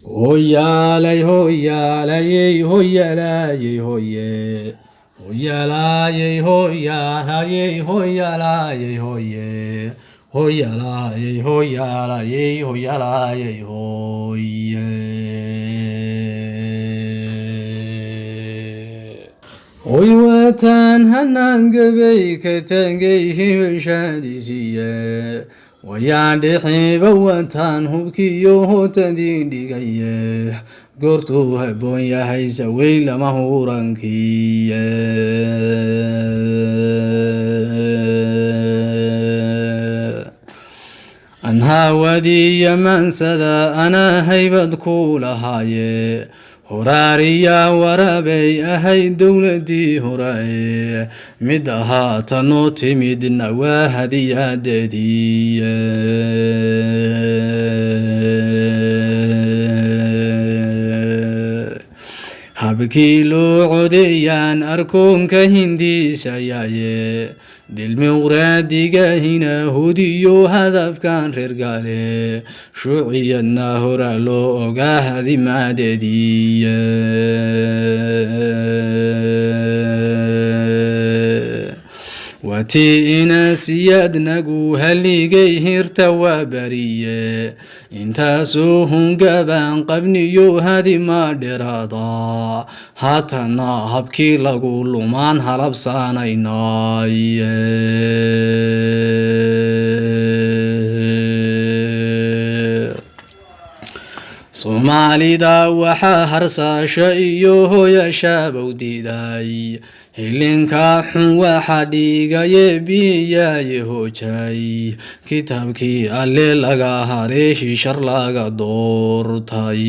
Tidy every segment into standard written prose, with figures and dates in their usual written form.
Hoyaalay hoyaalayey hoyaalayey hoye hoyaalayey hoyaalayey hoyaalayey hoye hoyaalayey hoyaalayey hoyaalayey hoye. Hoy waataan hanaan gabay ka taagay hibashaadiisiiye wayaan dhixiba wataan hubkiyo hootadii dhigaye goortuu habboon yahay sawey lama hurankiye. Anhaawadii yamaansada anaa haybad ku lahaaye horaariyaa waraabay ahayd dowladii horae mid ahaatanoo timidna waa hadiyadeediye. Habkii loo codeeyaan arkoonka hindiisayaaye dilmuqraadigahina hudiyo hadafkan reer gaale shuuciyadna hora loo ogaa hadimadeediye. Watii inaasiyaadnagu haligay hirta waa bariye intaasoo hungabaan qabniyo hadima dheraada haatana habkii lagu lumaan halabsaanaynay. Soomaalida waxaa harsaasha iyo hooyashabow diiday hilinka xun waxa dhiigaye biyaye hoojay kitaabkii alle laga hareeshi shar laga doortay.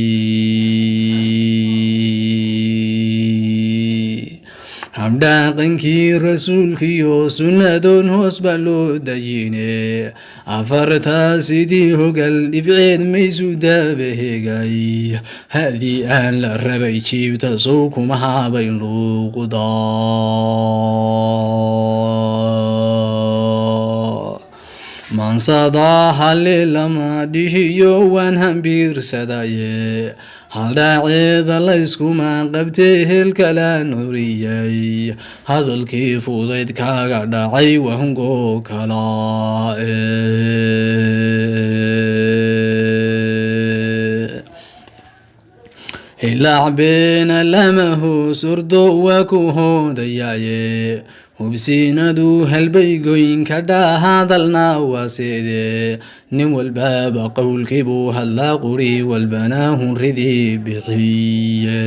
Habdhaqankii rasuulkiyo sunnadoon hoos baa loo dayine afartaa sidii hogal dhibceed maysu daabahegay haddii aan la rabay jiibta sow kuma habayn luuqda. Maansada halle lama dhihiyo waan hambiirsadaye haldhaaceeda layskuma qabtee helkalaan curiyay hadalkii fudayd kaaga dhacay wahungo kala. Hilaac beena lama hoos ordo waa ku hoodayaaye hubsiinadu halbaygoynka dhaa hadalna waa seede nin walbaaba qowlkii buu hadlaa quri walbana hunridii bixiye.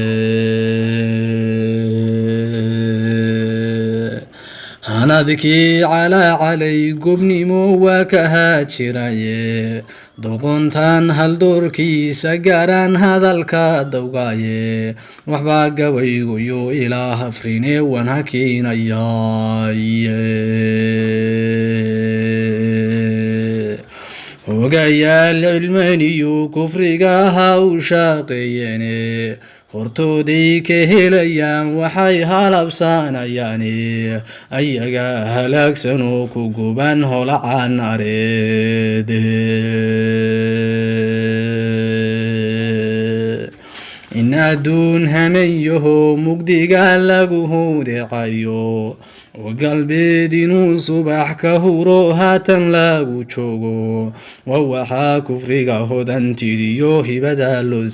Hanadkii calaa calay gobnimo waa ka haajiraye doqontan haldoorkiisa gaaraan hadalka dawgaaye waxbaa gabayguyo ilaa hafrine waan hakiinayaaye. Hogayaal cilmaniyu kufriga ha u shaqeeyeene hortooday ka helayaan waxay halabsanayaane ayaga halaagsanoo ku guban holaca nareede. In adduun hamayaho mugdiga lagu hudeecayo oo galbeed inuu subax ka huro haatan lagu joogo waa waxaa kufriga hodantidiyo hibada loo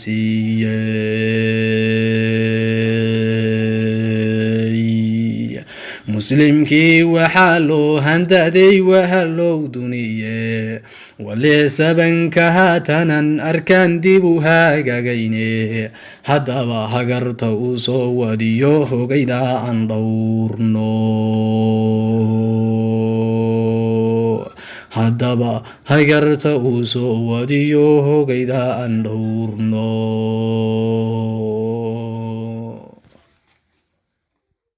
siiyey. Muslimkii waxaa loo handaday wahalow duniye walee sabanka haatanan arkaan dib u hagaagayne haddaba hagarta uu soo wadiyo hogayda aan dhowrno haddaba hagarta uu soo wadiyo hogayda aan dhowrno.